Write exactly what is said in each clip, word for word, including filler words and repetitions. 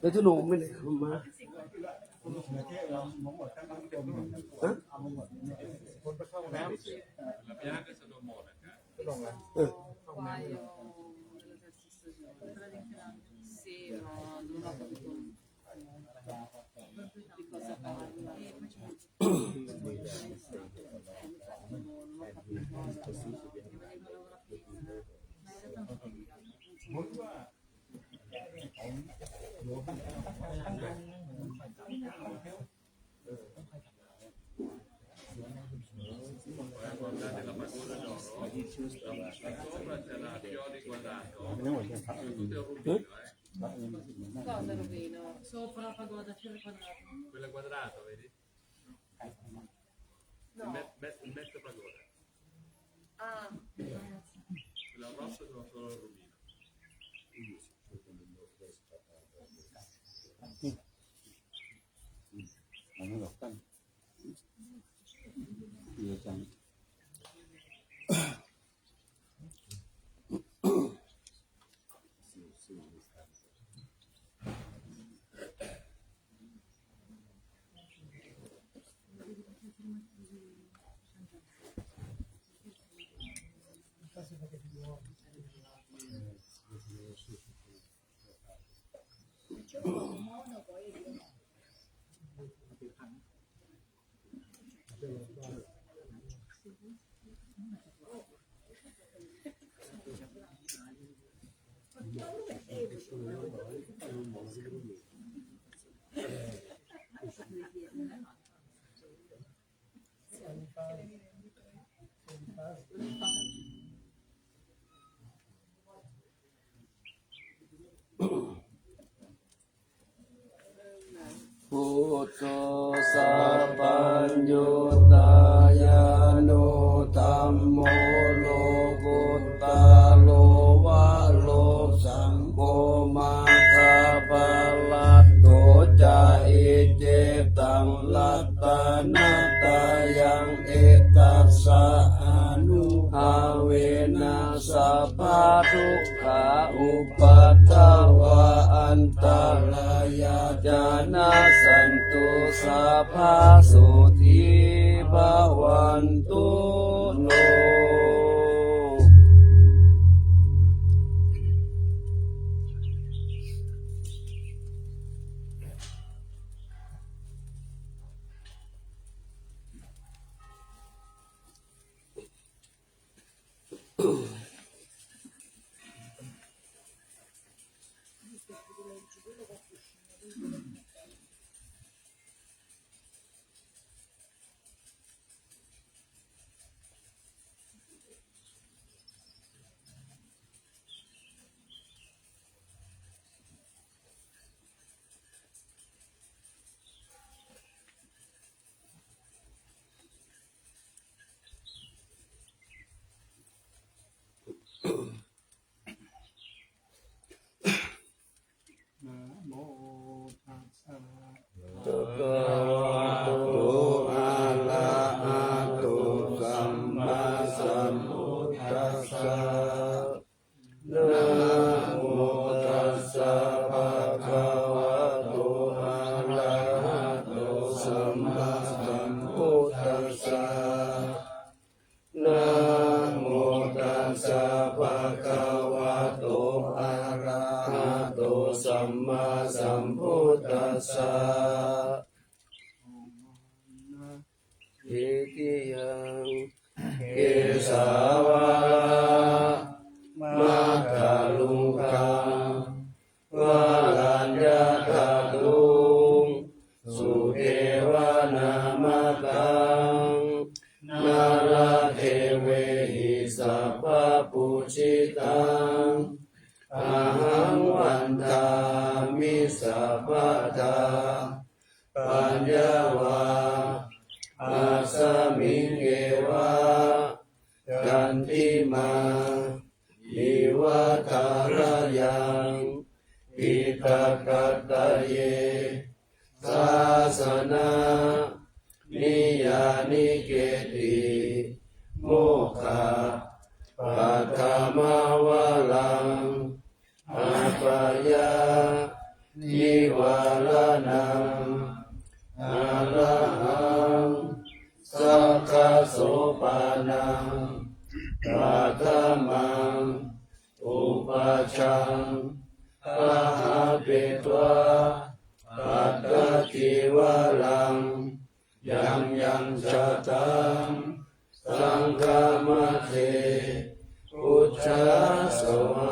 แล้วที่หนูไม่ได้มา ฮะ เออ Cosa, Rubino? Sopra la pagoda c'è il quadrato. Quella quadrata, vedi? No. Il me-, me-, il mezzo pagoda. Ah. Quella rossa sono solo il rubino. Buddho sabbaññutañāṇo, dhammo lokuttaro varo, saṅgho maggaphalaṭṭho ca, iccettaṃ ratanattayaṃ, ettassa ānubhāvena sabbadukkhā, upaddavā antarāyā ca, nassantu sabbasotthī bhavantu no. Namo tassa bhagavato arahato sammāsambuddhassa. Namo tassa bhagavato arahato sammāsambuddhassa. Namo tassa bhagavato arahato sammāsambuddhassa. Dutiyaṃ kesavā maggalaṅkaṃ varaññātaduṃ sudevanamātaṃ nāḷāgiriṃ sabbapūjitaṃ ahaṃ vandāmi sabbadā. Paññāvā asmiṃ eva candimā iva tharayaṃ piṭakattaye sāsana niyyānike'ti mokkha paṭhamaṃ upajjhaṃ pahāpetvā pattacīvaraṃ yaṃ yaṃ ca taṃ saṅghamajjhe pūjasavā.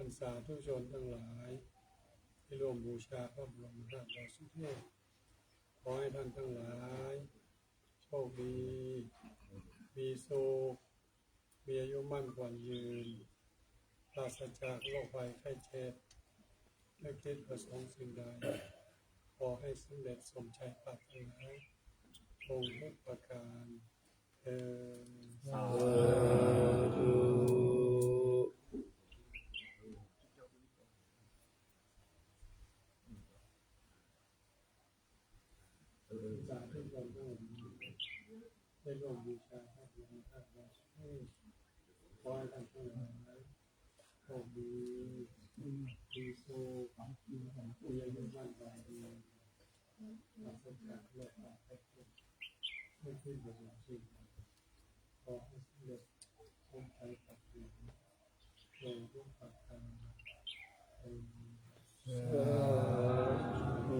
ท่านสาธุชนทั้งหลาย ที่ร่วมบูชาพระบรมธาตุดอยสุเทพ ขอให้ท่านทั้งหลาย โชคดี มีสุข มีอายุมั่นขวัญยืน ปราศจากโรคภัยไข้เจ็บ นึกคิดประสงค์สิ่งใด ขอให้สำเร็จสมใจปรารถนา จงทุกประการเทอญ สาธุ สาธุชนทั้งหลาย ได้ร่วมบูชาพระบรมธาตุดอยสุเทพ ขอให้ท่านทั้งหลาย โชคดี มีสุข มีอายุมั่นขวัญยืน ปราศจากโรคภัยไข้เจ็บ ไม่ขึ้นไปถึงสิ่งใด ขอให้สำเร็จสมใจปรารถนา โดยทุกประการเทอญ สาธุ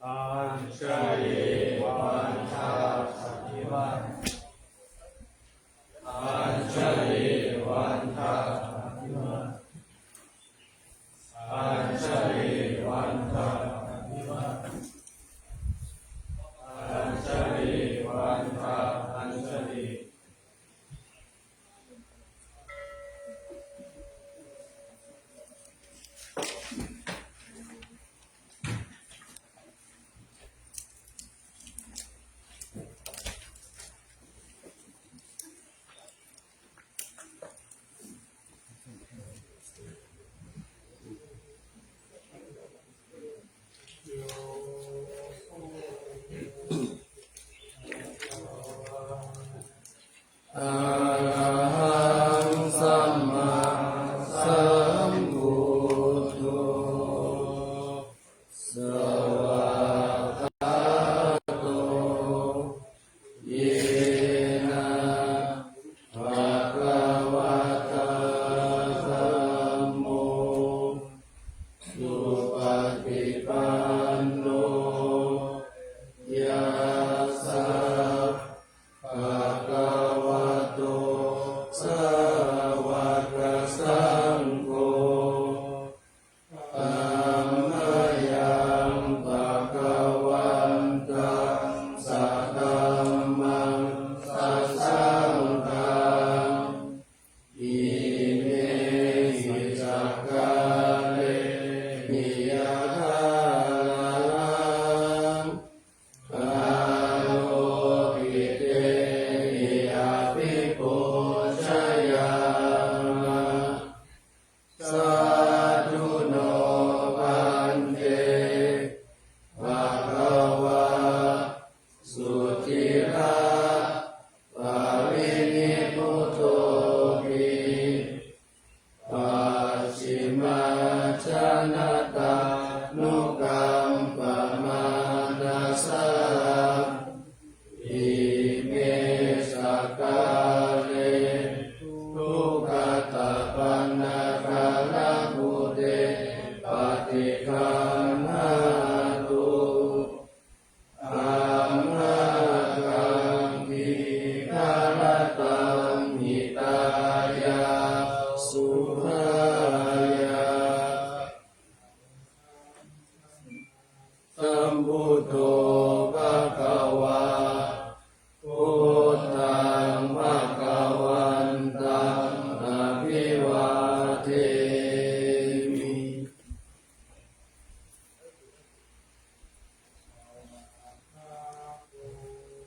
Añjali vandā abhivādanam. Añjali vandā abhivādanam. Añjali vandā abhivādanam. Añjali vandā, añjali. Arahaṃ sammāsambuddho, svākkhāto yena bhagavatā dhammo, supaṭipanno yassa bhagavato sāvakasaṅgho, tammayaṃ bhagavantaṃ sadhammaṃ sasaṅghaṃ, imehi sakkārehi Sambuddho bhagavā. Buddhaṃ bhagavantaṃ abhivādemi.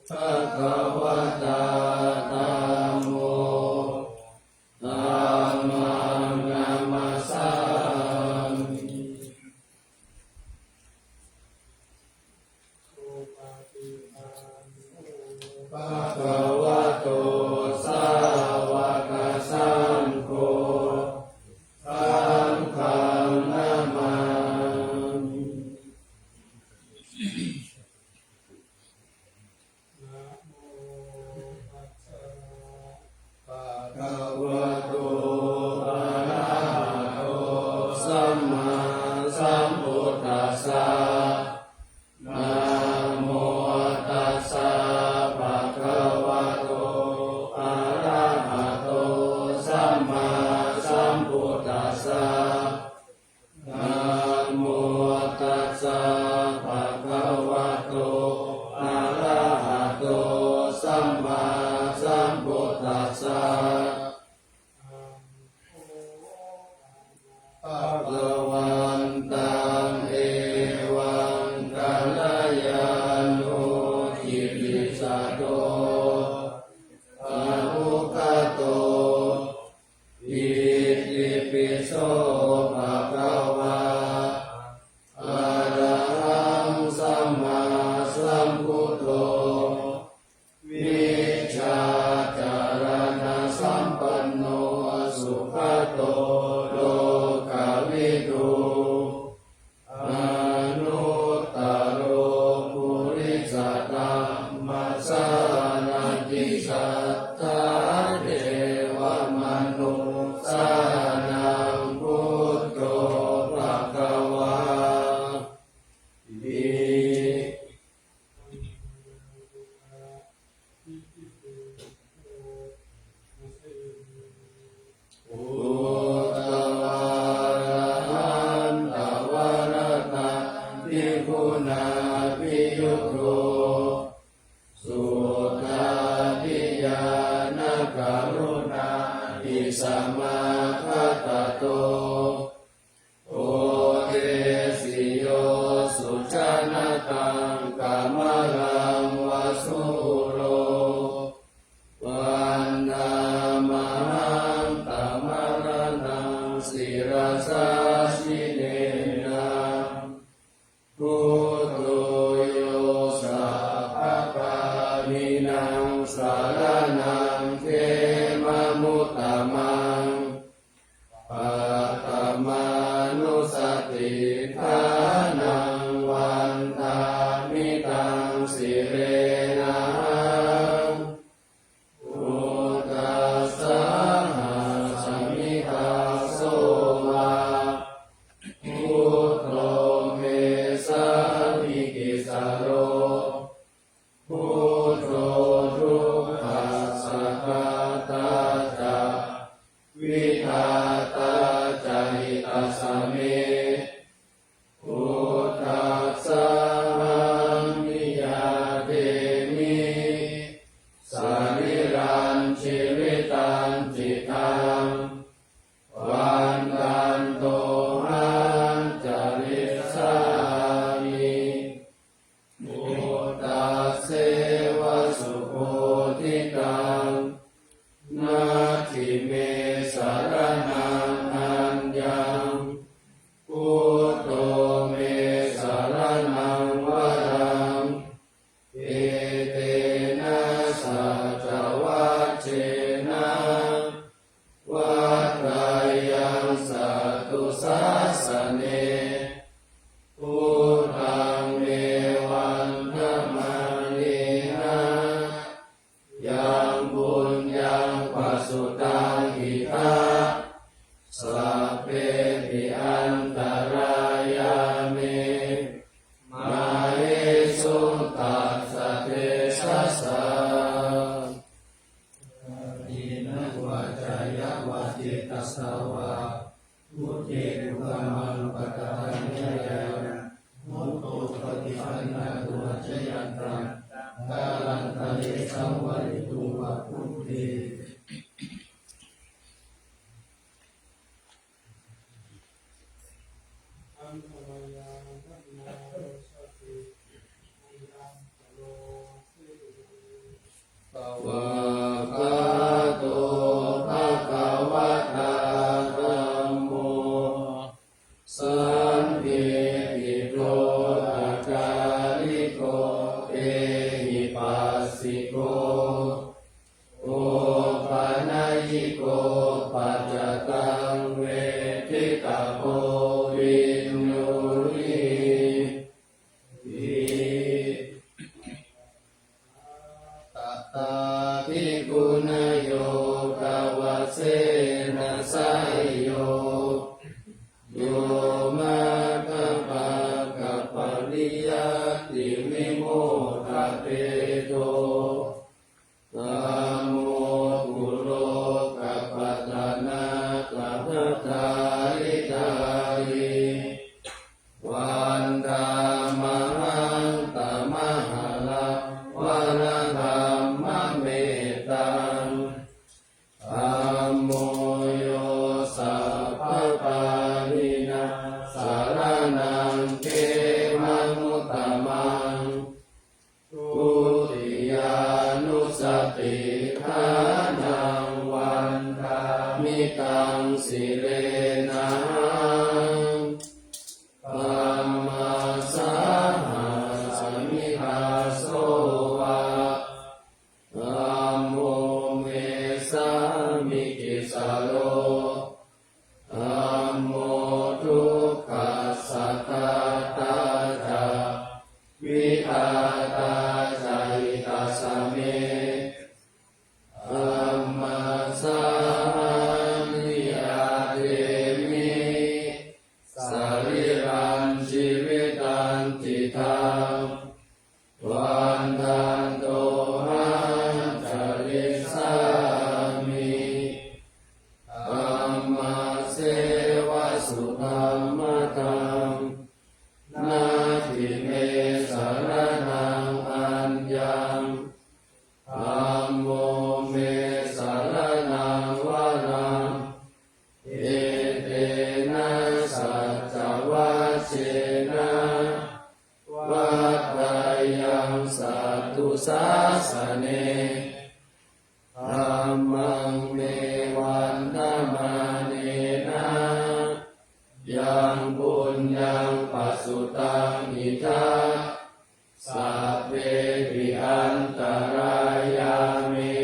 Bhagavatā dhammo. Dhammaṃ namassāmi. Bhagavato sāvakasaṅgho. Saṅghaṃ namāmi. Bhagavato arahato sammāsambuddhassa. Namo tassa bhagavato arahato sammāsambuddhassa. Namo tassa bhagavato arahato sammāsambuddhassa. Bhagavantaṃ evaṃ kalyāṇo kirisato tathāgato. Itipi so bhagavā arahaṃ sammāsambuddho vijjācaraṇasampanno sugato lokavidū anuttaro purisadammasārathi satthā devamanussānaṃ buddho bhagavāti. Buddhā arahaṃ dvārattā-diguṇābhiyutto suddhābhiñāṇakaruṇābhisamāgatatto bodhesi yo sujanataṃ kamalaṃva sūro vandāmahaṃ tamaraṇaṃ sirasā jinenā. Buddho yo sabbapāṇīnaṃ saraṇaṃ khemamuttamaṃ paṭhamānussatiṭṭhānaṃ vandāmi taṃ sirenahaṃ. Buddhassāhasmi dāso va buddho me sāmikissaro. Buddho dukkhassa ghātā ca vidhātā ca hitassa me. Buddhassāhaṃ niyyādemi Upabodhe. Svākkhāto bhagavatā dhammo, sandiṭṭhiko akāliko ehipassiko opanayiko paccattaṃ veditabbo viññūhīti. Tathāpi guṇayogavasena seyyo, yo maggapākapariyattivimokkhabhedo, dhammo kulokapatanā tathāriddhāhi, vandāmahaṃ tamaharaṃ varadhammametaṃ. Dhammo yo sabbapāṇīnaṃ saraṇaṃ khemamuttamaṃ. Dutiyānussatiṭṭhānaṃ vandāmi taṃ sirenahaṃ. Kammassāhasmi dāso va, dhammo me sāmikissaro. Dhammo dukkhassa ghātā ca vidhātā ca hitassa me. Dhammassāhāmi āṭepi sarīrañjīvitañcidaṃ. Vandantohaṃ carissāmi dhammasseva sudhammataṃ. Natthi me saraṇaṃ aññaṃ, dhammo me saraṇaṃ varaṃ. Etena saccavajjena vaḍḍheyyaṃ satthu sāsane. Dhammaṃ me vandamānena yaṃ puññaṃ pasutaṃ idha, sabbepi antarāyā me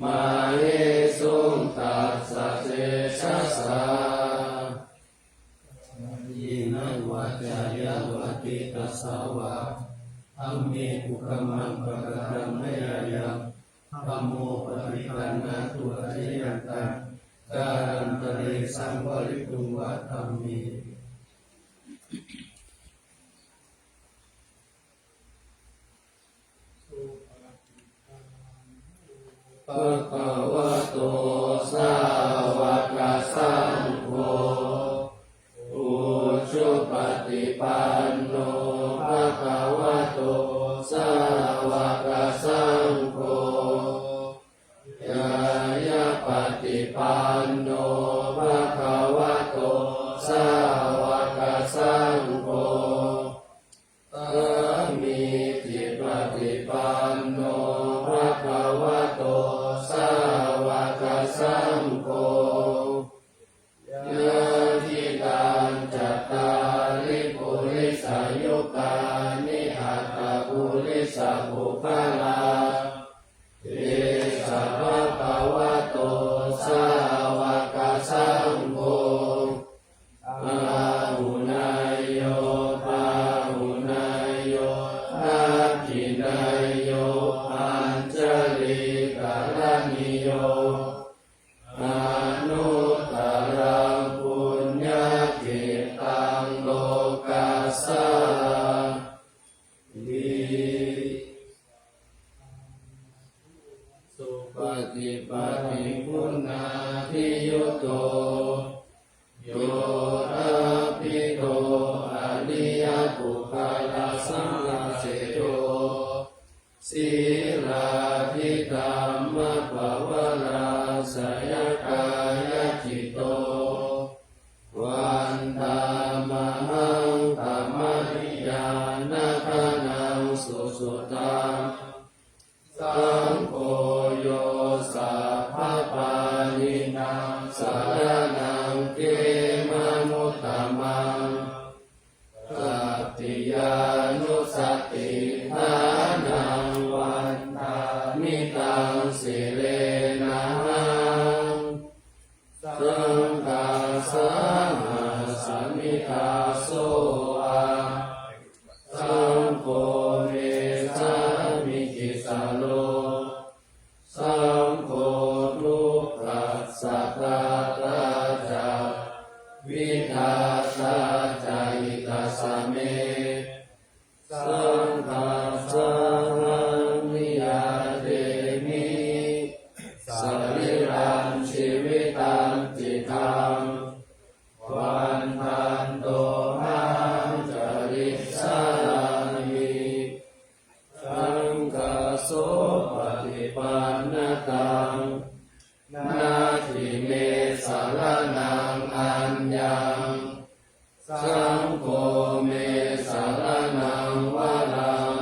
māhesuṃ tassa tejasā. Kāyena vācāya va cetasā vā, dhamme kukammaṃ pakataṃ mayā yaṃ, dhammo paṭiggaṇhatu accayantaṃ, kālantare saṃvarituṃ va dhamme. Bhagavato sāvakasaṅgho, ujupaṭipanno bhagavato sāvakasaṅgho, ñāyapaṭipanno bhagavato sāvakasaṅgho, sāmīcipaṭipanno bhagavato sāvakasaṅgho, yadidaṃ cattāri purisayugāni aṭṭha purisapuggalā, esa bhagavato sāvakasaṅgho, āhuneyyo pāhuneyyo dakkhiṇeyyo añjalikaraṇīyo, anuttaraṃ puññakkhettaṃ lokassāti. Supaṭipattiguṇādiyutto, yoṭṭhabbidho ariyapuggalasaṅghaseṭṭho, sīlādidhammaṃ Dhammapavārāsayakāyacitto vandāmahaṃ tamadiyāna ghanaṃ susuddhaṃ. Saṅgho yo sabbapāṇīnaṃ saraṇaṃ khemamuttamaṃ. Tatiyānussatiṭṭhānaṃ vandāmi taṃ sirenahaṃ. Saṅghassāhasmi dāso ahaṃ. Saṅgho me sāmikissaro. Saṅgho dukkhassa ghātā ca vidhātā ca hitassa me. Saṅghassāhaṃ niyyādemi sarīrañjīvitañcidaṃ. Vandantohaṃkarissāmi saṅghassopaṭipannataṃ. Natthi me saraṇaṃ aññaṃ. Saṅgho me saraṇaṃ varaṃ.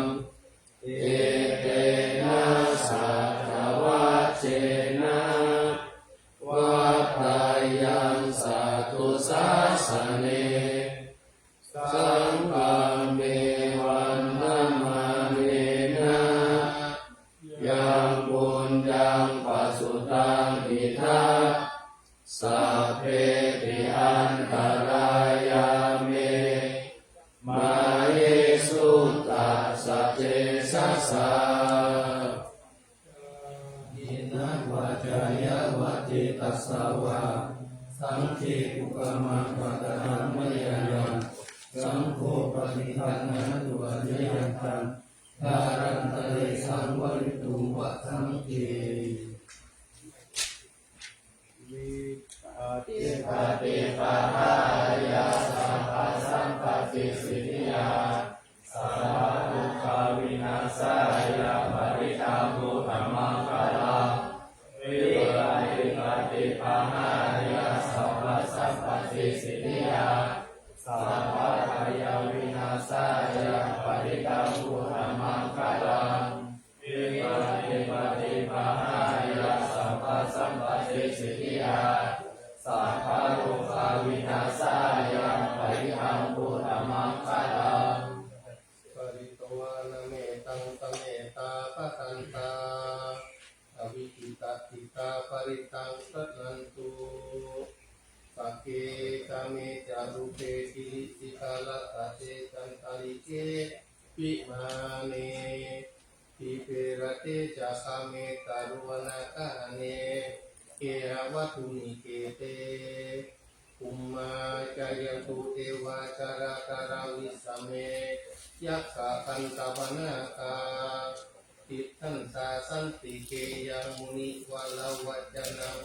Etena saccavajjena vaḍḍheyyaṃ satthu sāsane. Saṅghaṃ me vandamānena yaṃ puññaṃ pasutaṃ idha sabbepi antarāyā me māhesuṃ tassa tejasā. Kāyena vācāya va cetasā vā saṅghe kukammaṃ pakataṃ mayā yaṃ saṅgho paṭiggaṇhatu accayantaṃ kālantare saṃvarituṃ va saṅghe. Vipattipaṭibāhāya sabbasampattisiddhiyā sabbadukkhavināsāya parittaṃ brūtha maṅgalaṃ. Vipattipaṭibāhāya sabbasampattisiddhiyā sabbabhayavināsāya parittaṃ brūtha maṅgalaṃ. Vipattipaṭibāhāya sabbasampattisiddhiyā sabbarogavināsāya parittaṃ brūtha maṅgalaṃ. Pharitvāna mettaṃ samettā bhadantā avikkhittacittā parittaṃ bhaṇantu. Sagge kāme ca rūpe girisikharataṭe cantalikkhe vimāne dīpe raṭṭhe ca gāme taruvanagahane gehavatthumhi khette bhummā cāyantu devā jalathalavisame yakkhagandhabbanāgā tiṭṭhantā santike yaṃ munivaravacanaṃ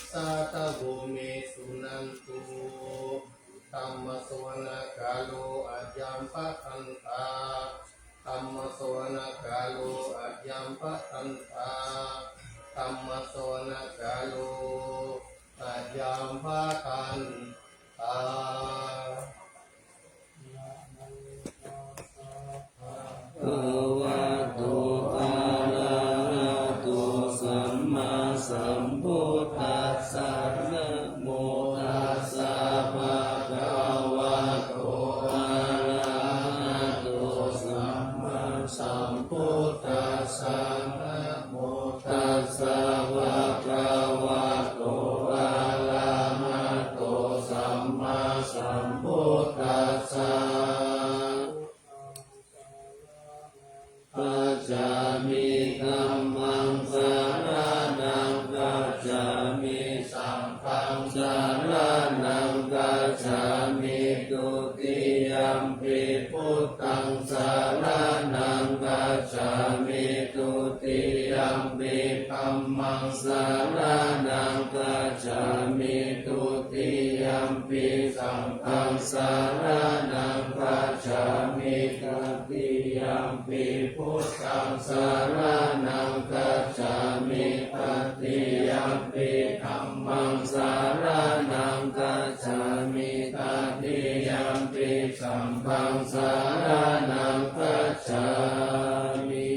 sādhavo me suṇantu. Dhammassavanakālo ayaṃbhadantā. Dhammassavanakālo ayaṃbhadantā. Dhammassavanakālo ayaṃbhadantā. Bhagavato arahato sammāsambuddhassa. Namo tassa bhagavato arahato sammāsambuddhassa. Namo tassa bhagavato arahato sammāsambuddhassa. Gacchāmi. Dhammaṃ saraṇaṃ gacchāmi. Saṅghaṃ saraṇaṃ gacchāmi. Dutiyampi buddhaṃ saraṇaṃ gacchāmi. Dutiyampi dhammaṃ saraṇaṃ gacchāmi. Dutiyampi saṅghaṃ saraṇaṃ gacchāmi. Tatiyampi buddhaṃ saraṇaṃ gacchāmi. saraṇaṃ gacchāmi.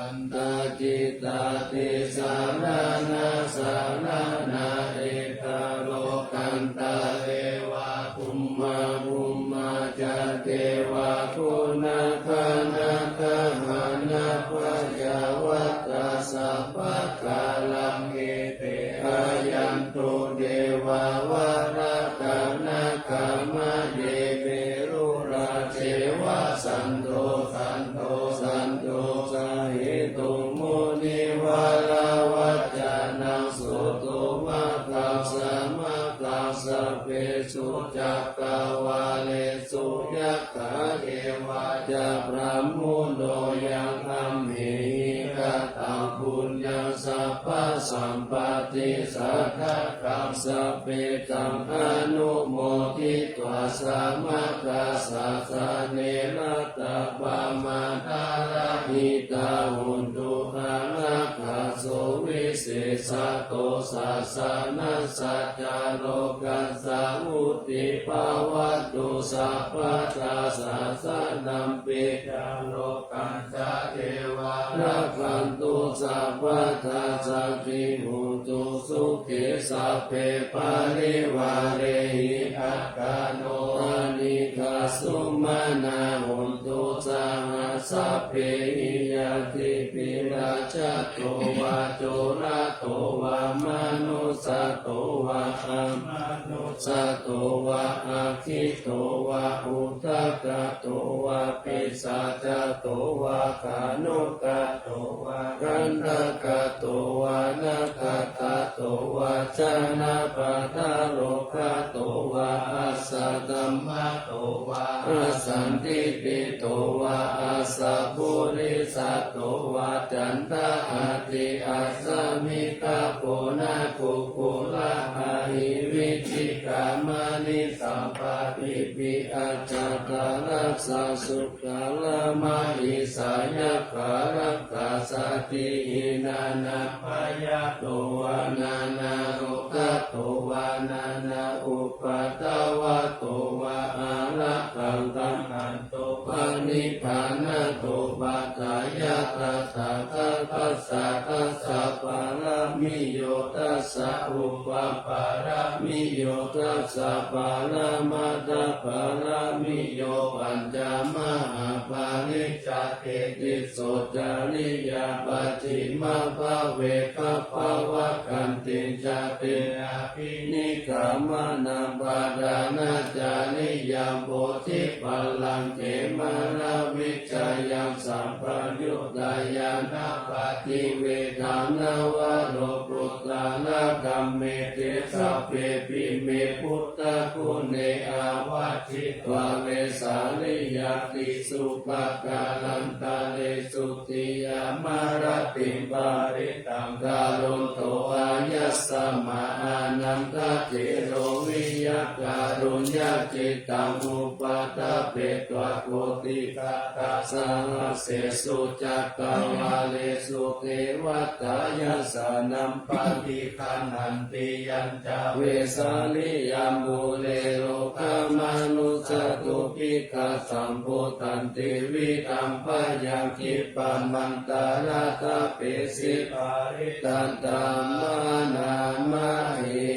Ākantā cittā te saraṇā saraṇā, ekā lokantare vā bhummā bhummā ca devā, ko nāgā nāgā manāpajā vā tassa pākāraṃ ete. Ayaṃ to devā varakkhanā kammaye me rurāceva santo santo santo sahetuṃ munivaravacanaṃ sutvā kamsamakaṃ sabbesu cakkavāḷesu yakkhā devā ca brahmuno yaṃ amhehi kataṃ puññaṃ sabbasampatti sādhakaṃ sabbe taṃ anumoditvā samaggāsasane rata pamāṇarahitā hontu ārakkhā suvisesato sāsanassa ca lokassa vuḍḍhī bhavatu sabbadā. Sāsanampi ca lokassa devā rakkhantu sabbadā saddhiṃ hotu sukhī sabbe parivārehi. Attāno anīghā sumanā hontu saha sabbehi ñātibhi. Rājato vā corato vā manussato vā amanussato vā aggito vā udakato vā pisācato vā khāṇukato vā kaṇṭakato vā nakkhattato vā janapadarogato vā asaddhammato vā asandiṭṭhito vā asappurisato vā caṇḍahatthi-assamigagoṇakukkuraahivicchikamaṇisappadīpiacchataracchasū kalamahisāyakarakkhasattahīnanāmāyato vā nānārogato vā nānāupaddavato vā ārakkhaṃ gaṇhantu panibbānato paccayaṃ tathāgatassa dasa pāramiyo dasa upapāramiyo dasa paramatthapāramiyo pañca mahāpariccāge tisso cariyā pacchimabhave gabbhāvakkantiṃ jātiṃ abhinikkhamanaṃ paṇāmacariyaṃ bodhipallaṅke māravijayaṃ sabbaññutañāṇappaṭivedhaṃ navalokuttaradhamme te sabbepime buddhaguṇe āvajjitvā vesāliyā tīsu pākārantaresu tiyāmarattiṃ parittaṃ karonto āyasmā ānandatthero viya kāruññacittaṃ upaṭṭhapetvā koṭigaṭṭhasahassāsesu cakkavāḷesu devatā yassāṇaṃ paṭiggaṇhanti yañca vesāliyaṃ pure rogāmanussadubbhikkhasambhūtantividhaṃ bhayaṃ khippamantaradhāpesi parittaṃ taṃ bhaṇāma he.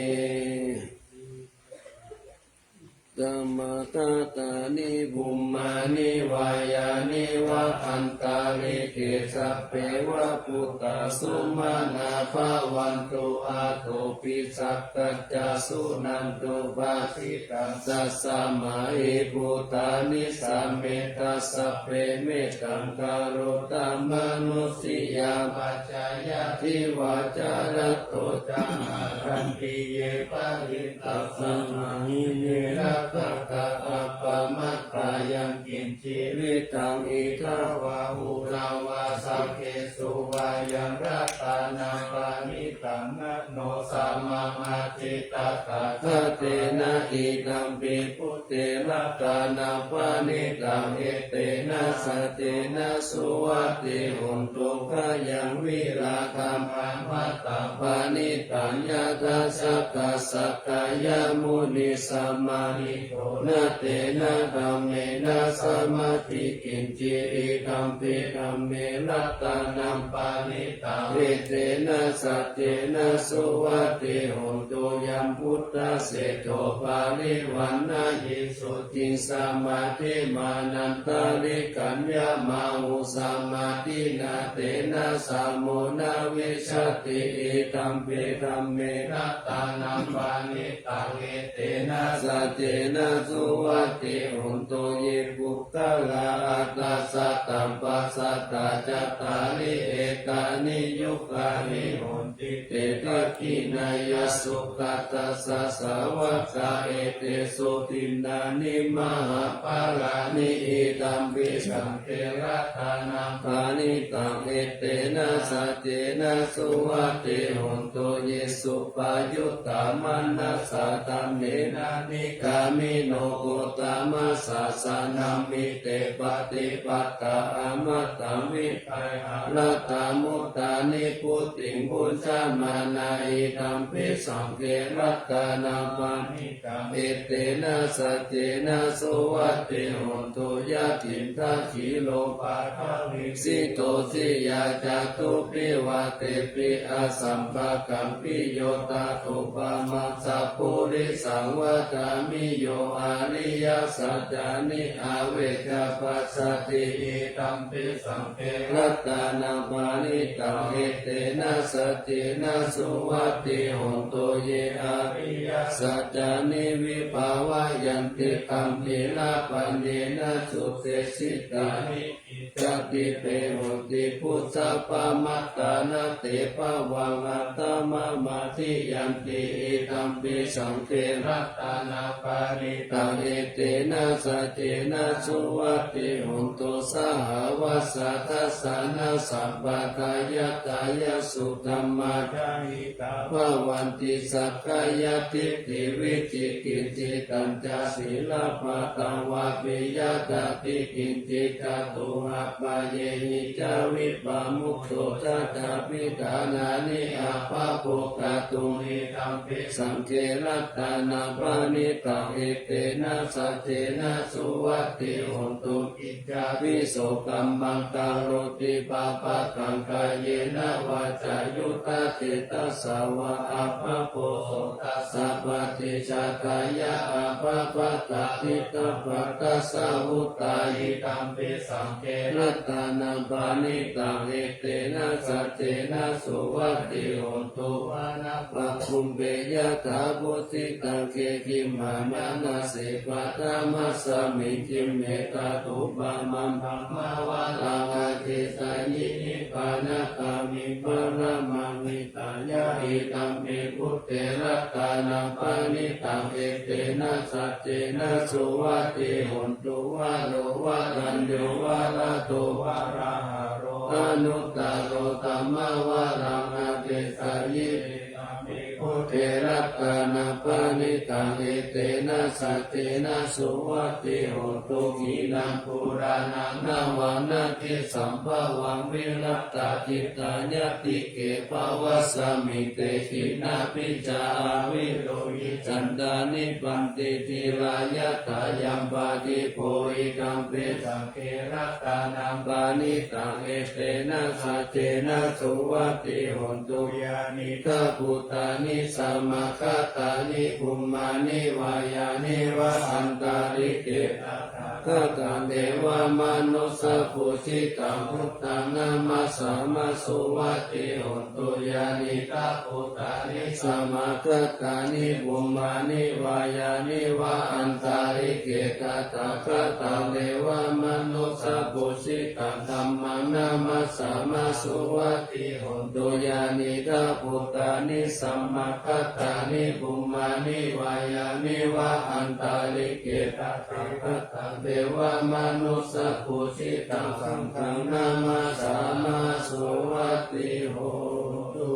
Sabbadhatāni bhummāni vā yāni va antalikkhe sabbeva bhūtā sumanā bhavantu athopi sakkacca suṇantu bhāsitaṃ. Tasmā hi bhūtā nisāmetha sabbe mettaṃ karotha mānusiyā pajāya divā ca ratto ca haranti ye baliṃ tasmā hi ne rakkhatha appamattā yaṃ kiñci vittaṃ idha vā huraṃ vā saggesu vā yaṃ ratanaṃ paṇītaṃ na no samaṃ atthi tathāgatena idampi buddhe ratanaṃ paṇītaṃ, etena saccena suvatthi hotu. Khayaṃ virāgaṃ amataṃ paṇītaṃ, yadajjhagā sakyamunī samāhito, na tena dhammena samatthi kiñci, idampi dhamme ratanaṃ paṇītaṃ, etena saccena suvatthi hotu. Yambuddhaseṭṭho parivaṇṇayī suciṃ, samādhimānantarikaññamāhu, samādhinā tena samo na vijjati, idampi dhamme ratanaṃ paṇītaṃ, etena saccena suvatthi hotu. Ye puggalā aṭṭha sataṃ pasatthā, cattāri etāni yugāni honti, te dakkhiṇeyyā sugatassa sāvakā, etesu dinnāni mahapphalāni, idampi saṅghe ratanaṃ paṇītaṃ, etena saccena suvatthi hotu. Ye suppayuttā manasā daḷhena, nikkāmino gotamasāsanamhi, te pattipattā amataṃ vigayha, laddhā mudhā nibbutiṃ bhuñjamānā, idampi saṅghe ratanaṃ paṇītaṃ, etena saccena suvatthi hotu. Yathindakhīlo paṭhaviṃ sito, siyā catubbhi vātebhi, asambādhaṃ viyotābhūpaṃ, sappurisaṃ vadāmi, yo ariyasaccāni avecca passati, idampi saṅghe ratanaṃ paṇītaṃ, etena saccena suvatthi hotu. Ye ariyasaccāni vibhāvayanti, gambhīrapaññena sudesitāni, kiñcāpi te honti bhusappamattā, na te bhavaṃ aṭṭhamamādiyanti, idampi saṅghe ratanaṃ paṇītaṃ, etena saccena suvatthi hotu. Sahāvassa dassanasampadāya, tayassu dhammā jahitā bhavanti, sakkāyadiṭṭhi vicikicchitañca, sīlabbataṃ vāpi yadatthi kiñci, catūhapāyehi ca vippamutto, tadabhiṭhānāni abhabbukaṭṭhuṃ, idampi saṅghe ratanaṃ paṇītaṃ, etena saccena suvatthi hotu. Kiñcāpi so kammaṃ karoti pāpakaṃ, kāyena vācāyuda cetasā vā, abhabbo so tassa paṭicchādāya, abhabbatā diṭṭhapadassa vuttā, idampi saṅghe ratanaṃ paṇītaṃ, etena saccena suvatthi hotu. Pāṇabhāgumbe yathā phussitaṃ, khemiyā manassi paṭhamasmiṃ, khippetha thūpamajjhamā varaṃ adesayī, nibbānagāmiṃ paramaṃ hitāya, idampi buddhe ratanaṃ paṇītaṃ, etena saccena suvatthi hotu. Varo varaññū varado varāharo, anuttaro dhammavaraṃ adesayī, idampi buddhe ratanaṃ paṇītaṃ, etena saccena suvatthi hotu. Khīṇaṃ purāṇaṃ navaṃ natthi sambhavaṃ, virattacittāyatike bhavasmiṃ, te khīṇabījā avirūḷhichandā, nibbanti dhīrā yathāyampadīpo, idampi saṅghe ratanaṃ paṇītaṃ, etena saccena suvatthi hotu. Yānīdha bhūtāni samāgatāni, bhummāni vā yāni va antalikkhe, tathāgataṃ devamanussapūjitaṃ, buddhaṃ namassāma suvatthi hotu. Yānīdha bhūtāni samāgatāni, bhummāni vā yāni va antalikkhe, tathāgataṃ devamanussapūjitaṃ, dhammaṃ namassāma suvatthi hotu. Yānīdha bhūtāni samāgatāni, bhummāni vā yāni va antalikkhe, tathāgataṃ devamanussapūjitaṃ, saṅghaṃ namassāma suvatthi hotu.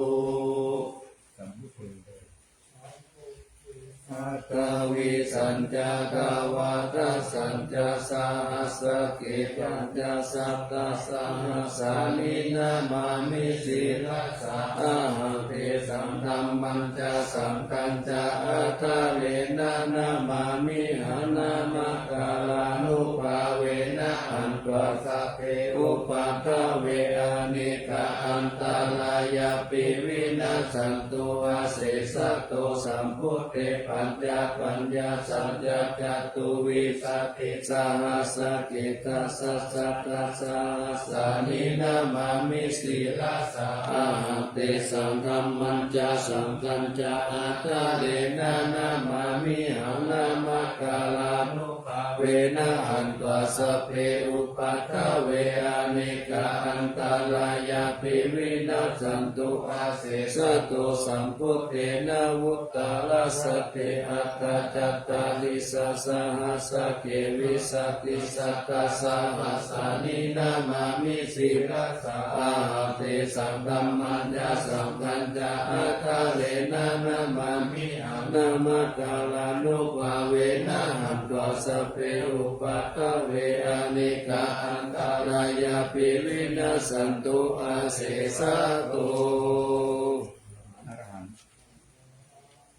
Dvādasañca dvādasañca sahassake pañcasatasahassāni namāmi sirasā ahaṃ. Tesaṃ dhammañca saṅghañca ādarena namāmihaṃ. Namakkārānubhāvena hantvā sabbe upaddave anekā antarāyāpi vinassantu asesato. Sambuddhe pañcapaññāsañca catuvīsatisahassake dasasatasahassāni namāmi sirasā ahaṃ. Tesaṃ dhammañca saṅghañca ādarena namāmihaṃ. Namakkārānubhāvena hantvā sabbe upaddave anekā antarāyāpi vinassantu asesato. Sambuddhe navuttarasate aṭṭhacattāḷīsasahassake vīsatisatasahassāni namāmi sirasā ahaṃ. Tesaṃ dhammañca saṅghañca ādarena namāmihaṃ. Namakkārānubhāvena hantvā sabbe upaddave anekā antarāyāpi vinassantu asesato.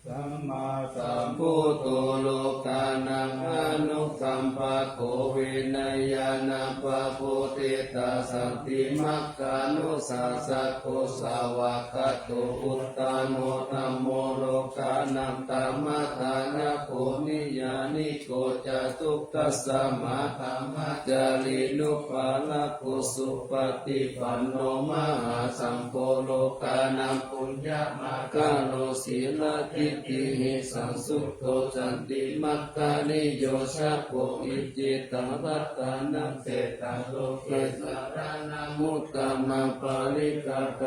Sammāsambuddho lokānaṃ anukampako vinayaṃ pabodhita santimaggānushasako svākkhāto uttamo dhammo lokānaṃ dhammaddharako niyyāniko ca dukkasamaddhamācārīnupālako supaṭipanno mahāsaṅgho lokānaṃ puññamakālo sīladiṭṭhihi saṃsuddo cantimakkaniyo jhako iccettaṃ ratanaṃ setaṃ loke saraṇamuttamaṃ. Parittaṃ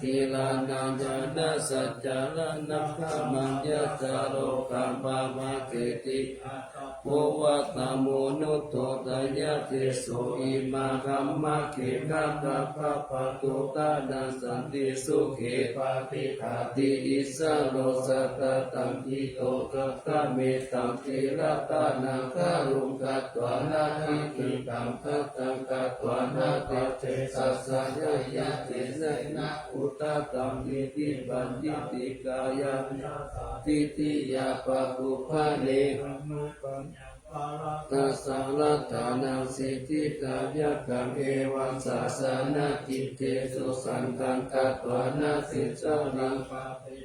gīlānañca na saccāraṇaṃ dhammaṃ yattha lokaṃ pavatteti attabbo vata manussottaya. Deso imā dhammakkhēṭa gatā pavatthutānaṃ santi sukhe patiṭṭhāti issaro. Sattantaṃ ṭhito gabbhametaṃ tirattānaggahaṃ katvāna tiṭṭhitaṃ khattaṃ katvāna taddesaṃ sāyāti. Tena uttamaṃ diṭṭhiṃ paññattikāya ñāya diṭṭhiyā paṭipakkhitvā dhammapaññapparatassa ratanaṃ siddhitāyakaṃ. Evaṃ sāsanadiṭṭhiso saṅghaṃ katvāna tisaraṃ paṭi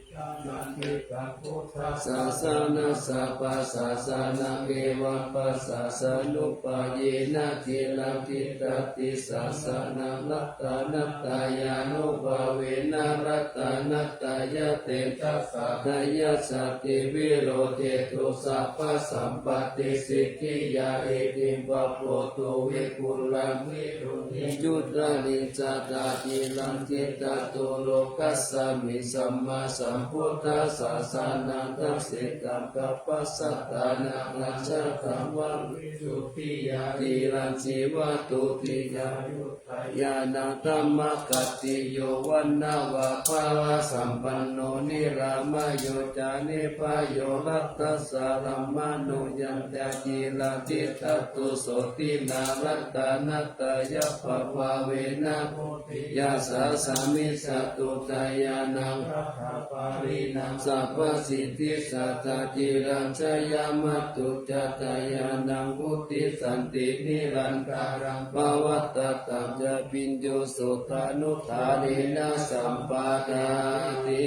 sāsanassa pasāsanaṃ evaṃ pasāsanupāyena tilaṃ tiṭṭhati sāsanaṃ ratanattayānubhāvena ratanattayatejasā tayasāti virocetu sabbasampattisiddhiyā. Itiṃ pubbo tu vipulaṃ virūḷhiṃ uttariṃ sadā cilaṃ tiṭṭhatu lokasmiṃ sammāsambuddhassa sāsanaṃ dasitaṃ gabbhasattānaṃ ajjhattaṃ vavisuddhiyā. Cilaṃ jīvatu dhīrā yuddhaya yānaṃ dhammakkhattiyo vaṇṇaṃ va balasampanno nirāmayo ca nibbhayo laddhassa dhammanuyanti. Cilaṃ tiṭṭhatu sotthinā ratanattayabhāvena buddhiyā sadā samijjhatu. Jayānaṃ ratapālīnaṃ sabbasiddhi sadā cilaṃ jayamatthu ca jayānaṃ vuḍḍhiṃ santi nirantaraṃ pavattataṃ ca piñño sotthānudānena sampādati.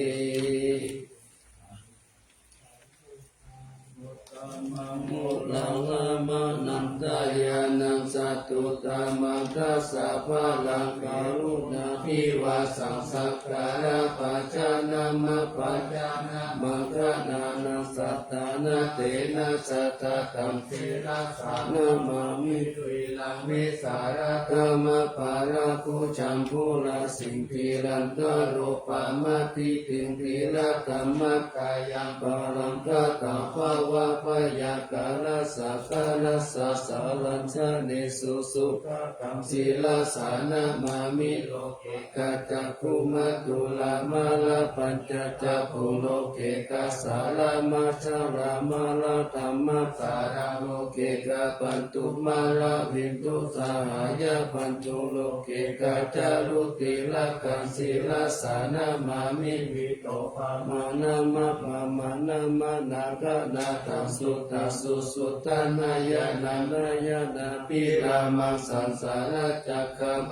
Uttamaṃ modalamānantañāṇaṃ sattuttamaṃ dasabalaṃ karuṇābhivāsaṃ sakkārapajānamapajānamaṅgalānaṃ sattannattena sattataṃ sirasā namāmi. Sīlaṃ visāladhammaparakūjaṃ purāsiṃ dhīrantarūpamadiṭṭhiṃ dhīradhammakāyaṃ paraṃ gatā bhavabhayākālasākālasā jalañjanesu sugatā taṃ sirasā namāmi. Loke Gajjagumma tulamala pañca ca pulokekasala majjhala mala dhammasala lokeka pantu mala vindu sahaya pantu lokeka ca rutilaka sirasa namāmi. Vito pamāṇam appamāṇam anāganātaṃ suddhaṃ susuddhaṃ ñāṇānañāṇabhirāmaṃ saṃsāracakkaṃ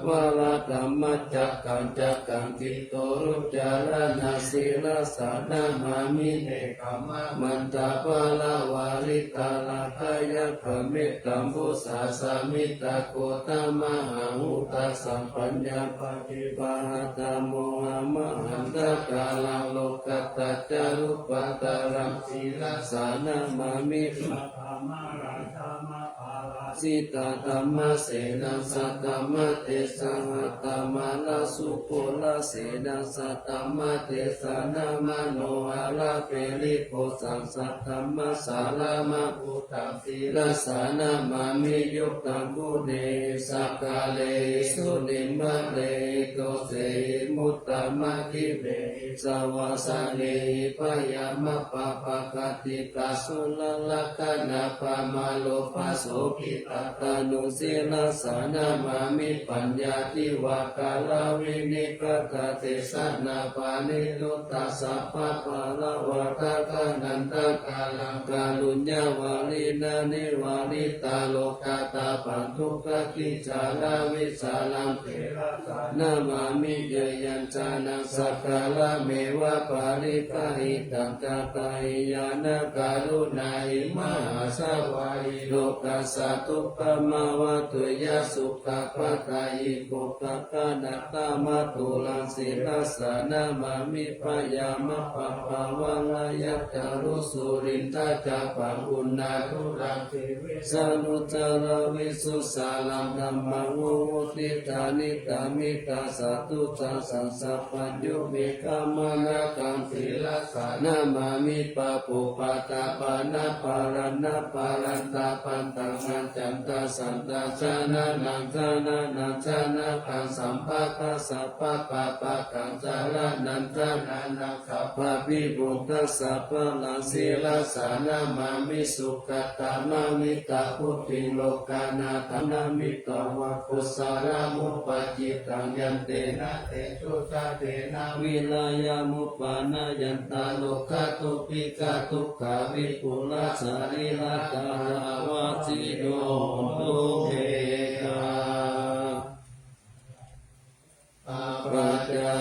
varadhammacakkaṃ cakkaṃ kittorucaraṇasīlasa namāmi. Nekkhamma mantapaḷavārita rāgayakkhamettambusāsamittā gotamanā hutasamphaññā paṭibāhatha moha mahantakāraṃ lokadhaccharūpaṭāraṃ sīlasa namāmi. Saddhammaradhammaparājitadhammasenaṃ saddhammatesaṃ hatvāna suporasenaṃ saddhammatejena manoharagiriṃ ghosaṃ saddhammasāraṃ mahuttāṃ sirasā namāmi. Yuddhaṃ guṇehi sakaḷehi sunimmalehi dosehi muttamahimehi savāsanehi bhayamappamakaṭṭhakā sūlakaṇappaṃ māro pasobhitattanū sirasā namāmi. Paññāti vā kāravinighatha desanā parittutā sabbapalavā dakkhaṇantakāraṃ kāruññavārinā nivāritā rogātappaṃ dukkhakhiccharaṃ vissaraṃ sirasā namāmi. Yayañjanaṃ sakkarameva pariggāhitaṃ ca tahiyaṃ karuṇāhi mahāsavāhi lokassa dukkhamāvatthuyā sukhappattā hi gokha kanattha māturaṃ sirasā namāmi. Bhayamappamakaruṇā yattha loka surindacāpaṃ uṇṇānuraṃ sīvesanuttaraṃ visuddhasīlaṃ dhammaṃ hohi tejena vidhā satthu ca saṅghassa pañño me khamatha kaṃ sirasā namāmi. Pāpūpaṭipannaṃ pāṇātipatānaṃ bhāvantābhiññānaṃ ācikkhīyamattā janataṃ janānaṃ janakaṃ sabbattha sabbapāpakaṃ saraṇaṃ janānaṃ sabbabhiyuggaṃ sabbaraṃ sirasā namāmi. Sugatāmanussapānaṃ buddhānamittabuddiṃ lokanāthanāmitvā kusalamuppakittaṃ yantena tejosā te na virayamuppannāyantaṃ rogā dubhikkhā dukkhā vipulā sarīratārāva jino hontu me.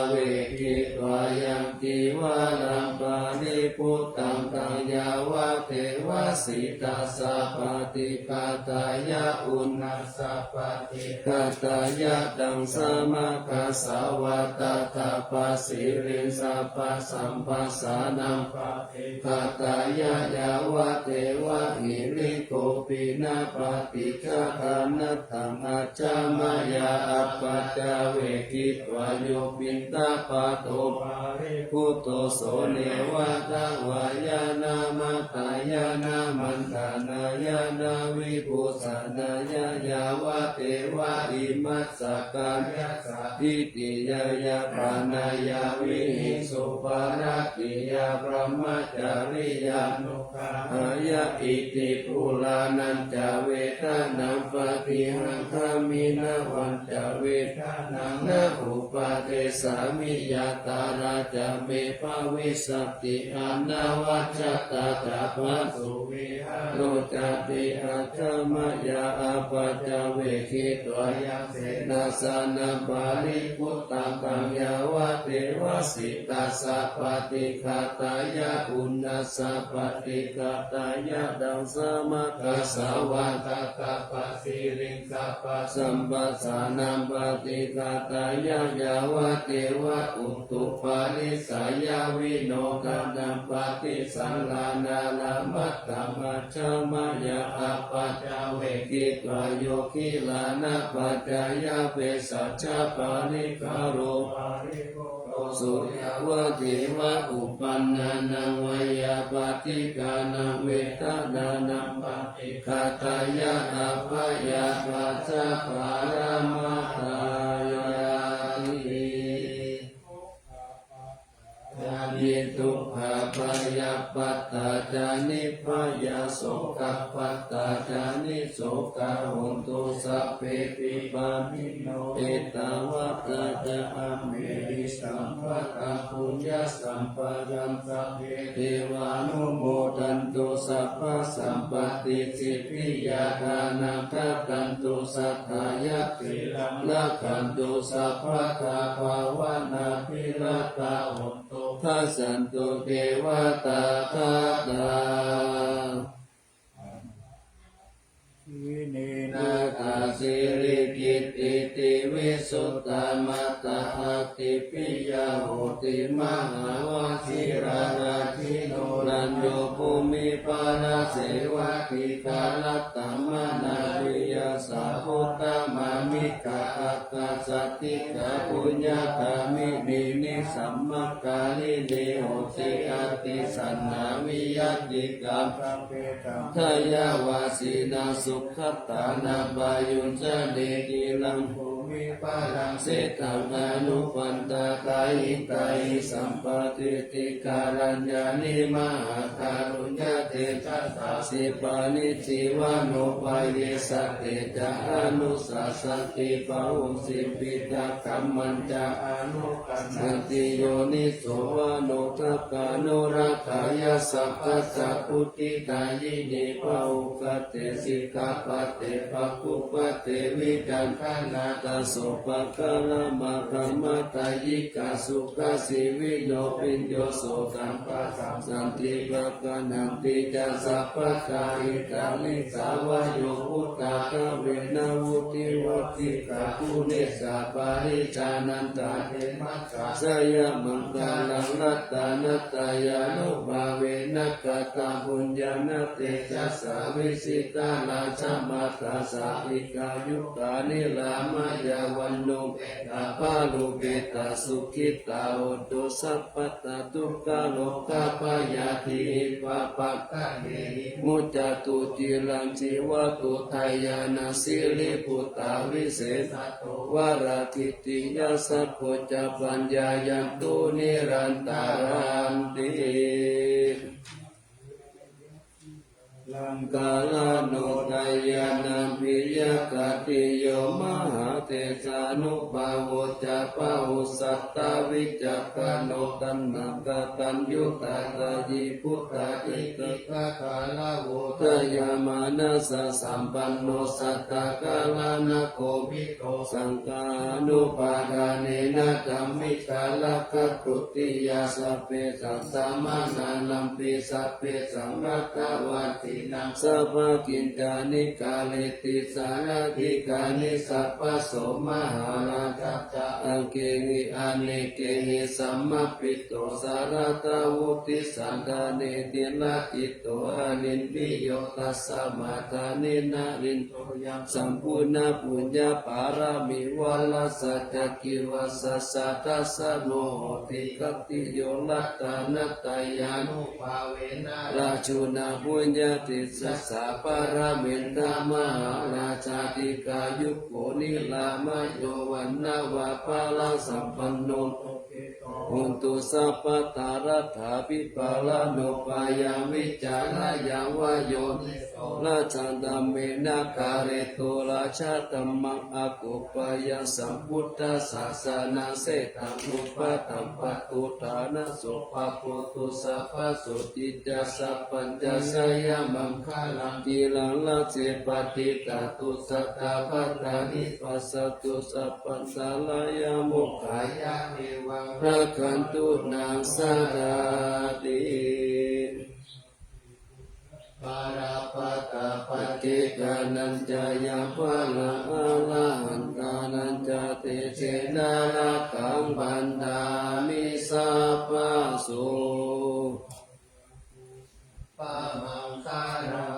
Apaccavekkhitvā yaṃ cīvaraṃ paribhuttaṃ taṃ yāvadeva sītassa paṭighātāya uṇhassa paṭighātāya ḍaṃsamakasavātātapasiriṃ sabbasampassānaṃ paṭighātāya yāvadeva hirikopinapaṭicchādanatthaṃ ajja mayā apaccavekkhitvā yo piṇḍapāto paribhutto so neva davāya na madāya na maṇḍanāya na vibhūsanāya yāvadeva imassa kāyassa ṭhitiyā yāpanāya vihiṃsuparatiyā brahmacariyānu ggahāya. Iti purāṇañca vedanaṃ paṭihaṅkhāmi navañca vedanaṃ na uppādessāmi yātrā ca me bhavissati anavajjatā ca phāsuvihāro cāti. Ajja mayā apaccavekkhitvā yaṃ senāsanaṃ paribhuttaṃ taṃ yāvadeva sītassa paṭighātāya uṇhassa paṭighātāya ḍaṃsamakasavātātapasiriṃ sabbasampassānaṃ paṭighātāya yāvadeva utuparissayavinodanaṃ paṭisallānārāmatthaṃ. Ajja mayā apaccavekkhitvā yo gilānapaccayabhesajjaparikkhāro paribhutto so yāvadeva uppannānaṃ veyyābādhikānaṃ vedanānaṃ paṭighātāya abyāpajjhaparamatāya Sokā parittā ca nissokā hontu sabbepi pāṇino. Ettāvatā ca amhehi sambhataṃ puññasampadaṃ sabbe devānumodantu sabbasampattisiddhiyā. Dānaṃ dadantu saddhāya sīlaṃ rakkhantu sabbadā bhāvanābhiratā hontu gacchantu devatāgatā. Khīṇena kā sirikittiti visuddhā mata atthi piyā hoti mahāvajirārājino rañño bhūmiparāsevā dīgharattamanā viyasā uttamaṅgikā aṭṭhāsaṭṭhikā puññagāminī sammakārinī hoti atthi saṇhā viyattikā dayavajjinā sugatānaṃ payuñjanī khīlaṃ bhūmiparāsetaṃ anupaṇṇātaihi tahi sampatiṭṭhikaraññāni mahākāruññatejasā khippāni jīvanupāyesate ca anussāsanti bahū jīvitā dhammañca anupaṇṇati yoniso manokammānubhāvāya sabbasā buddhidāyinī pahukkhate sikkhāpade pāṇātipātā vinaṃ yaṃ kaṇhassa sotthiṃ pāturahu pāṇātipātā sopāga mataṃ matthimā dhammaṭṭhāyikā sukhajīvino viññūhi sotthaṃ padaṃ santi pāṇāti ca sabbadā. Itaṃ nisā vayo buddhā dvena vuṭṭhivacchikā guṇesu parijānantaṃ te majjhā jayamaṅgalaṃ ratanattayānubhāvena kataṃ puññaṃ na tejasā vijitā rājamātā sādīghāyukā nirāmā yāva no paṇṇo peta sukhitā hontu sabbadā. Dukkharogabhayā tīhi pāpaggahehi muccantu ciraṃ jīvatu dāyādā siriputtāvi sesato varatthitiyā sakko ca paññāyantu nirantaranti. Laṅkarāno dāyādā piyagatiyo mahātejānubhāvo ca bahusattāvicakkhaṇo taṇhākataññutā dāyī buddhā iti gathā gāravo dayāmanāsasampanno sattā gārānakovidho saṅghānubhādānena dhammikā rakkhāguttiyā sabbesaṃ samaṇānaṃ pi sabbesaṃ vatthavādīnaṃ sabbakiñcāni kareti sārādhikāni sabbaso mahārājā ca aṅgehi anekehi samāhito sāradā vuḍḍhisattānīti rakkhi to aniṇdiyo tasmā dāni narindo yaṃ sampuṇṇapuññaparamī varasaccakivasajā dassano hoti khattiyo ratanattayānubhāvena rājuna puññatejasā paramita mahārājā dīghāyuko nirāmayo vaṇṇavaṃ balasampanno hontu sabbadā. Laddhā pipālanubhāyaṃ vicarāya vā yoniso rājadhammena kāretu rājadhammaṃ akoppayaṃ sambuddhasāsanasena upaṭṭhaṃ pāturahaṃ so bhagavato sabbaso ticca sabbañca jayamaṅgalaṃ. Khīlaṃ rājje paṭicca tu satta pattāni pajjantu sabbantarāya mokkhayaṃ evaṃ rakkhantu naṃ sadāti. Balappattā paccekānañca yaṃ balaṃ arahantānañca tejena rakkhaṃ bandhāmi sabbaso.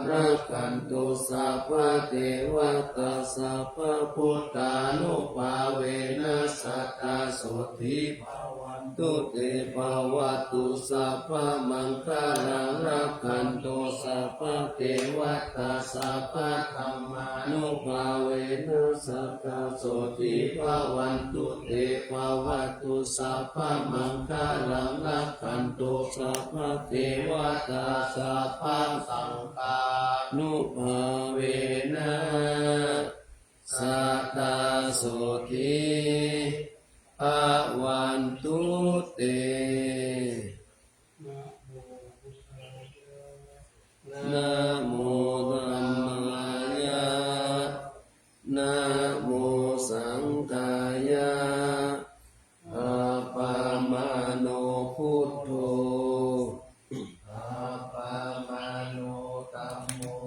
Rakkhantu sabbadevatā sabbabuddhānubhāvena sadā sotthī bhavantu. tu te. Bhavatu sabbamaṅgalaṃ, rakkhantu sabbadevatā, sabbadhammānubhāvena sadā sotthī bhavantu te. Bhavatu sabbamaṅgalaṃ, rakkhantu sabbadevatā, sabbasaṅghānubhāvena sadā sotthī bhavantu te. Namo dhammāya, namo saṅghāya. Appamāṇo buddho, appamāṇo dhammo,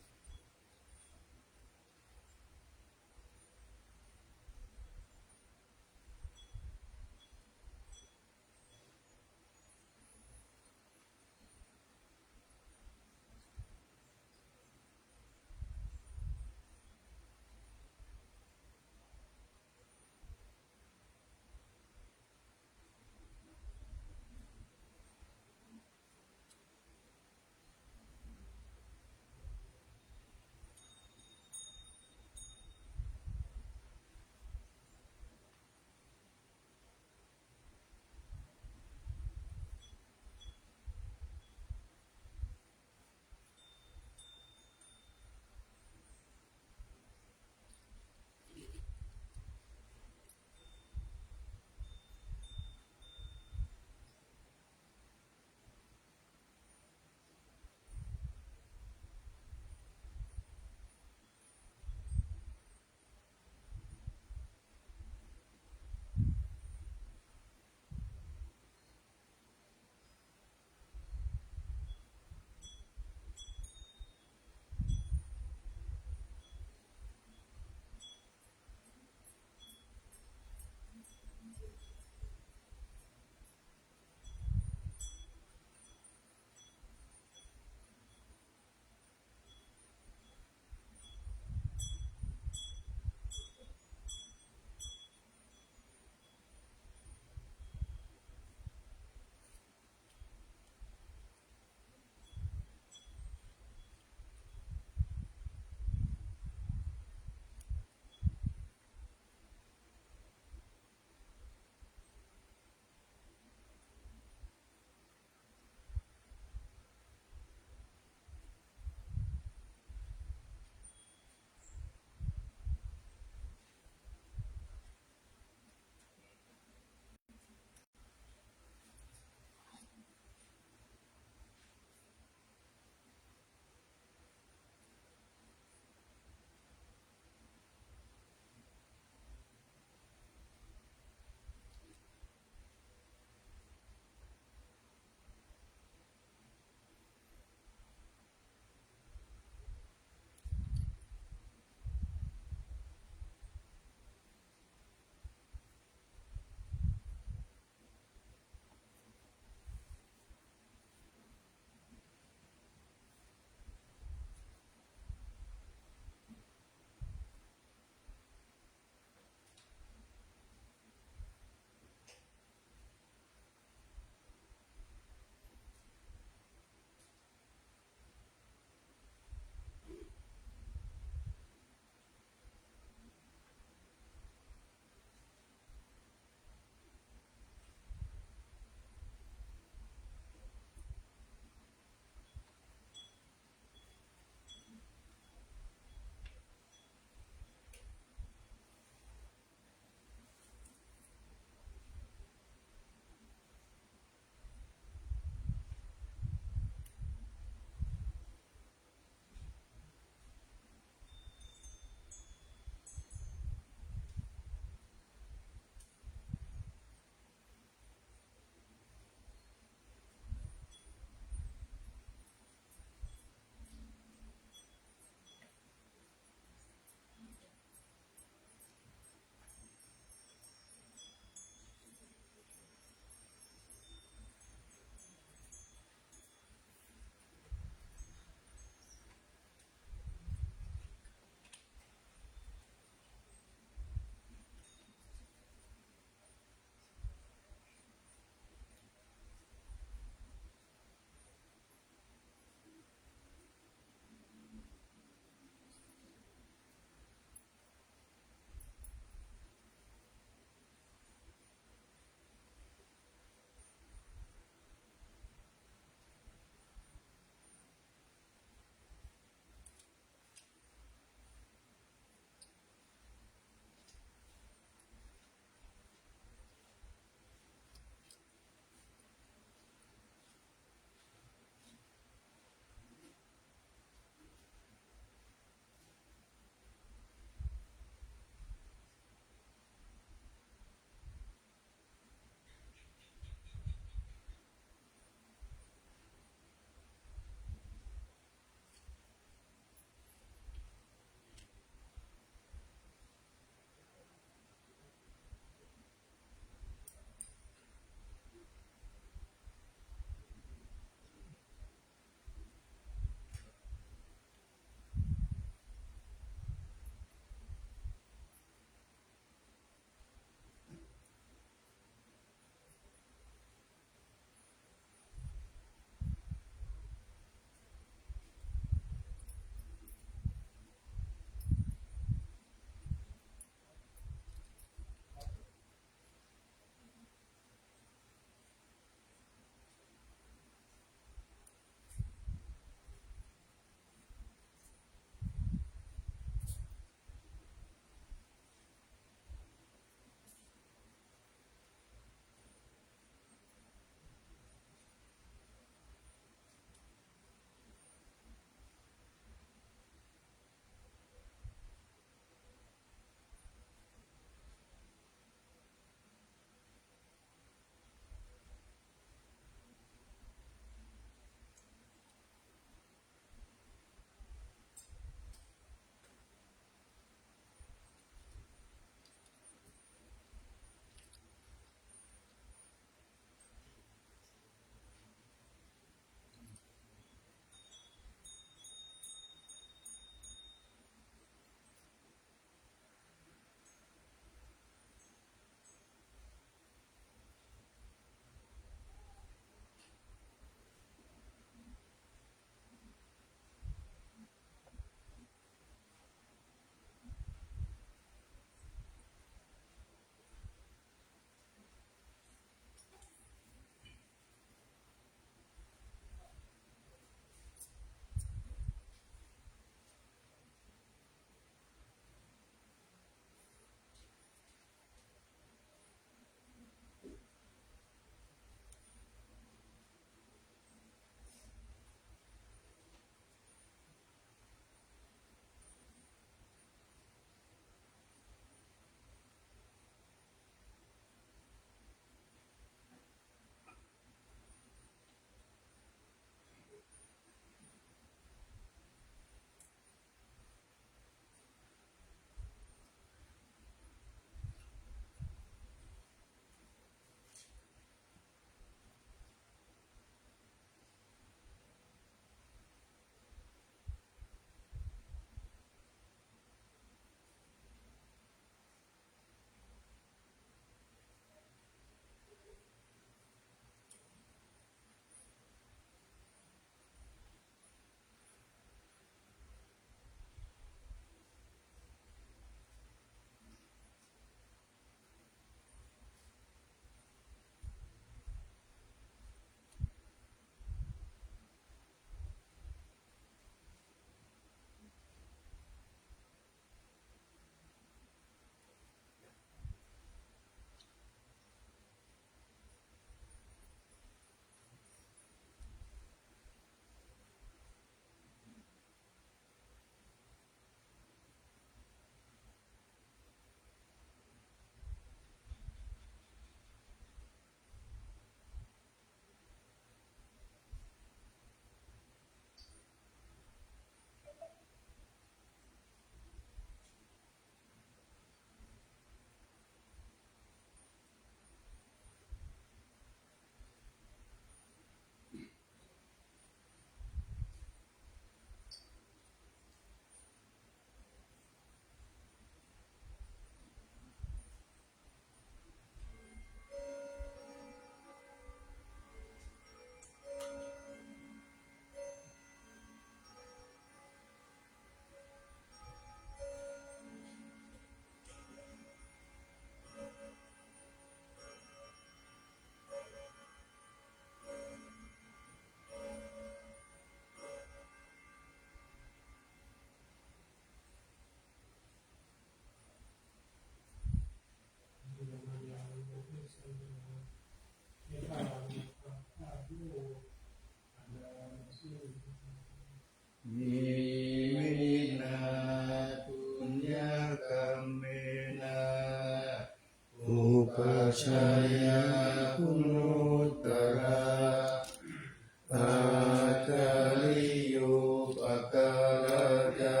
Ācariyūpakārā ca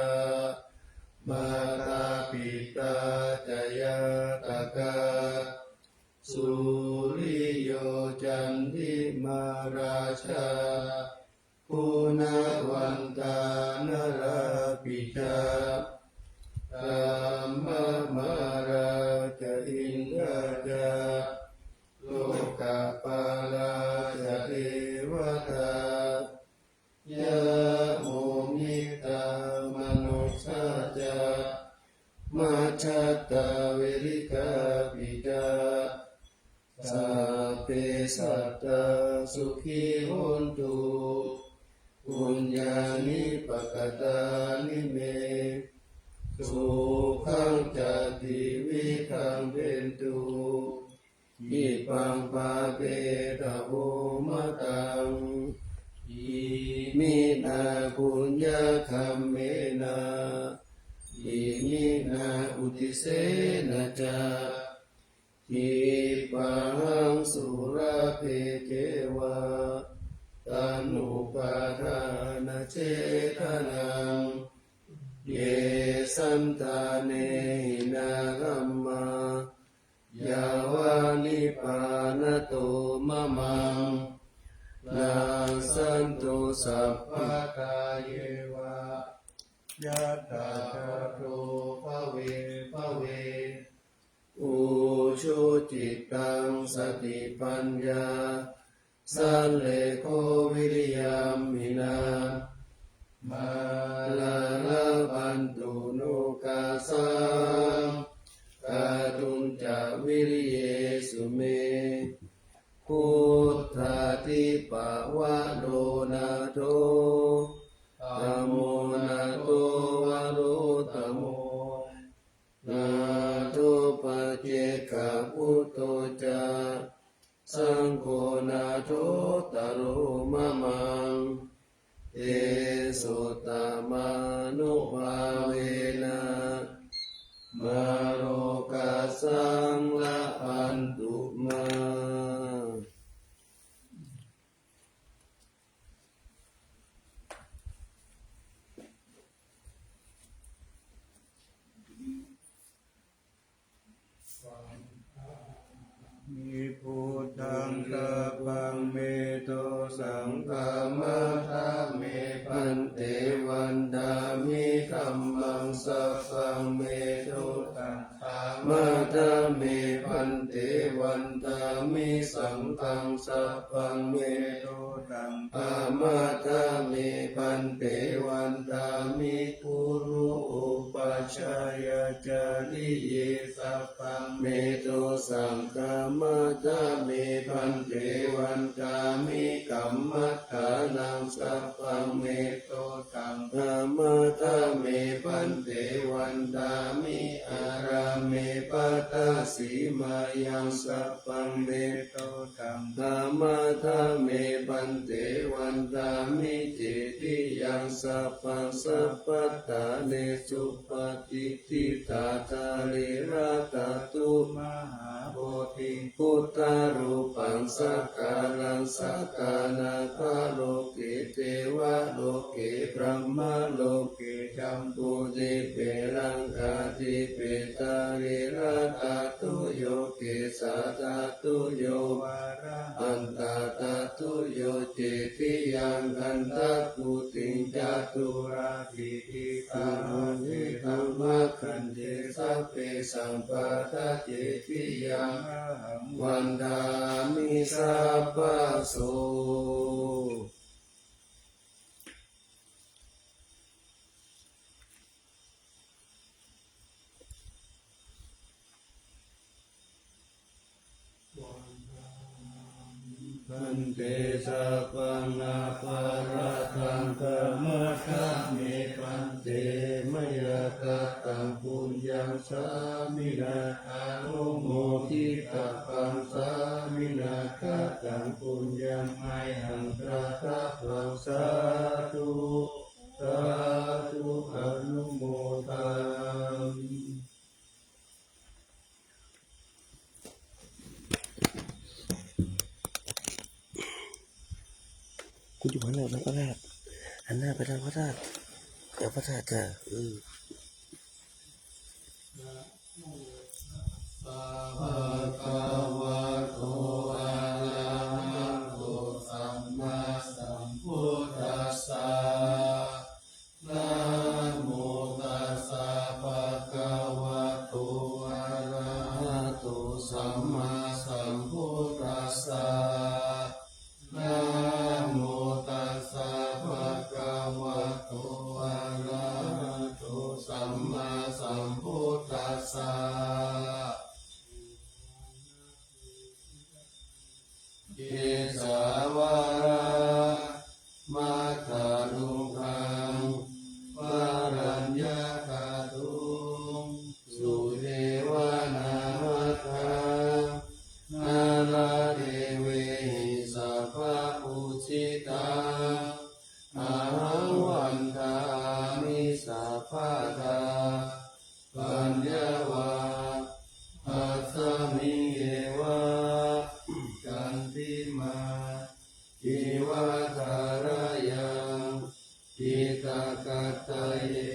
mātā pitā ca ñātakā, suriyo candimā rājā, guṇavantā narāpi ca. Brahmamārā ca indā ca lokapālā ca devatā, yamo mittā manussā ca majjhattā verikāpi ca. Sabbe sattā sukhī hontu, puññāni pakatāni me, sukhañca tividhaṃ dentu, khippaṃ pāpetha vomataṃ. Iminā puññakammena, iminā uddisena ca, khippāhaṃ sulabhe ceva taṇhupādānachedanaṃ. Ye santāne hinā dhammā, yāva nibbānato mamaṃ, nassantu sabbadā yeva yattha jāto bhave bhave. Ujucittaṃ satipaññā sallekho viriyamhinā, mārā labhantu nokāsaṃ kātuñca viriyesu me. Khuddādhipavaro nātho, dhammo nātho varuttamo, nātho paccekabuddho ca, saṅgho nāthottaro mamaṃ. Tesottamānubhāvena mārokāsaṃ labhantu mā. Buddhaṃ sabbaṃ me dosaṃ khamatha me bhante, vandāmi dhammaṃ sabbaṃ me dosaṃ khamatha me bhante, vandāmi saṅghaṃ sabbaṃ me dosaṃ khamatha me bhante, vandāmi guru upajjhāyācariye sabbaṃ me dosaṃ khamatha me bhante, vandāmi kammaṭṭhānaṃ sabbaṃ me dosaṃ khamatha me bhante, vandāmi ārāme pattasīmāyaṃ sabbaṃ me dosaṃ khamatha me bhante, vandāmi cetiyaṃ sabbaṃ sabbaṭṭhānesu patiṭṭhitā. Sārīradhātu mahābodhiṃ buddharūpaṃ sakalaṃ sadā nāgaloke devaloke brahmaloke jambudīpe laṅkādīpe. Sārīradhātuyo kesādhātuyo arahantātuyo cetiyaṃ gandhakuṭiṃ caturāsītisahassadhammakkhandhe sabbesaṃ buddhacetiyaṃ ahaṃ vandāmi sabbaso. Bhante, sabbaṃ aparādhaṃ khamatha me bhante, mayā kataṃ puññaṃ sāminā anumoditabbaṃ, sāminā kataṃ puññaṃ mayhaṃ dātabbaṃ. Sādhu, sādhu, anumodāmi. กูอยู่ข้างหน้า พระธาตุ หันหน้าไปทางพระธาตุ กับพระธาตุจ้ะ เออ Bhagavato arahato sammāsambuddhassa. Namo tassa bhagavato arahato sammāsambuddhassa. Namo tassa bhagavato arahato sammāsambuddhassa. Kesavāraṃ matthaluṅgaṃ varaññakaduṃ sudevanamaddhaṃ nāḷādevehi sabbapūjitaṃ ahaṃ vandāmi sabbadā. Paññavasmiṃ eva candimā iva thārayaṃ cittagaddaye